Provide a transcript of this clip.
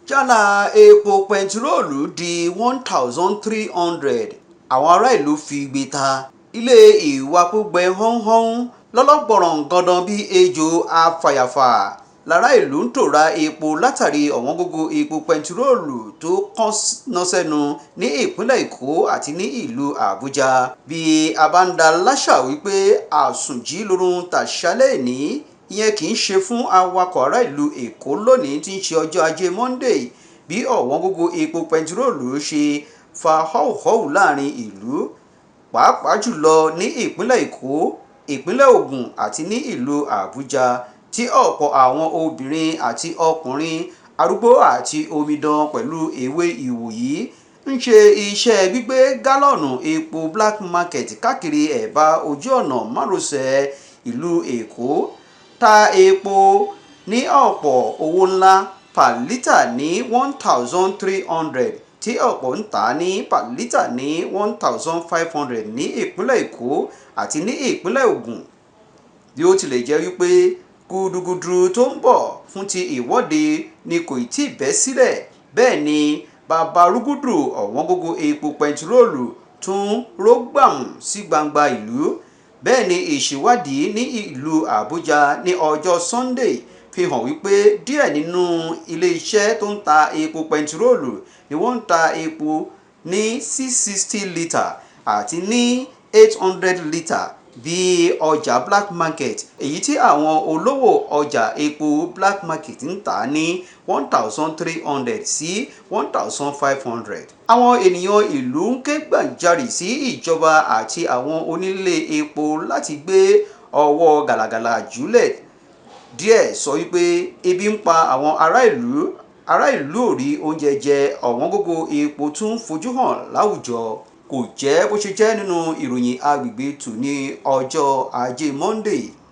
Jálá epo pẹntiróòlù di 1,300, àwọn ará ìlú figbe ta. Ilé ìwapo gbẹ họ́hún-họ́hún lọ́lọ́gbọ̀ràngàndàn bíi ejò afàyàfà lára ìlú ń tò ra epo látàrí ọ̀wọ́ngógó epo pẹntiróòlù tó kánná sẹ́nu ní ìpínlẹ̀ Èkó àti ní ìlú Àbújá. Bí a bá ń dá láṣà wípé àsùnjí lorun tàṣálẹ́ òní, ìyẹn kì í ṣe fún awakọ̀ ará ìlú Èkó lónìí tí í ṣe ọjọ́ Ajé Monday, bí ọ̀wọ́ngógó epo pẹntiróòlù ṣe fa họ́wùhọ́wù láàrin ìlú, pàápàá jùlọ ní ìpínlẹ̀ Èkó, ìpínlẹ̀ Ògùn àti ní ìlú Àbújá, tí ọ̀pọ̀ àwọn obìnrin àti ọkùnrin, arúgbó àti omidan pẹ̀lú èwe ìwòyí ń ṣe iṣẹ́ gbígbé gálọ́ọ̀nù epo black market káàkiri ẹ̀bá ojú ọ̀nà márosẹ̀ ìlú Èkó, ta epo ní ọ̀pọ̀ owó ńlá per lítà ní 1,300, tí ọ̀pọ̀ ń tà á ní per lítà ní 1,500 ní ìpínlẹ̀ Èkó àti ní ìpínlẹ̀ Ògùn. Bí ó tilẹ̀ jẹ́ wípé gudugudu tó ń bọ̀ fún ti ìwọ́de ni kò tíì bẹ́ sílẹ̀, bẹ́ẹ̀ ni babarúgúdù ọ̀wọ́ngógó epo pẹntiróòlù tún ró gbàmù sí gbangba ìlú. Bẹ́ẹ̀ ni ìṣèwádìí ní ìlú Àbújá ní ọjọ́ Sunday fi hàn wípé díẹ̀ nínú ilé-iṣẹ́ tó ń ta epo pẹntiróòlù ni wọ́n ń ta epo ní 660 litre àti ní 800 litre bí ọjà black market, èyí tí àwọn olówó ọjà epo black market ń tà ní 1,300 sí 1,500. Àwọn ènìyàn ìlú ń ké gbàjarè sí ìjọba àti àwọn onílé epo láti gbé ọwọ́ gàlagàlà jùlẹ̀ díẹ̀, sọ wípé ebi ń pa àwọn ará ìlú, ará ìlú ò rí oúnjẹ jẹ, ọ̀wọ́ngógó epo tún fojú hàn láwùjọ. Kò jẹ́ bó ṣe jẹ́ nínú ìròyìn agbègbè tòní ọjọ́ Ajé Monday.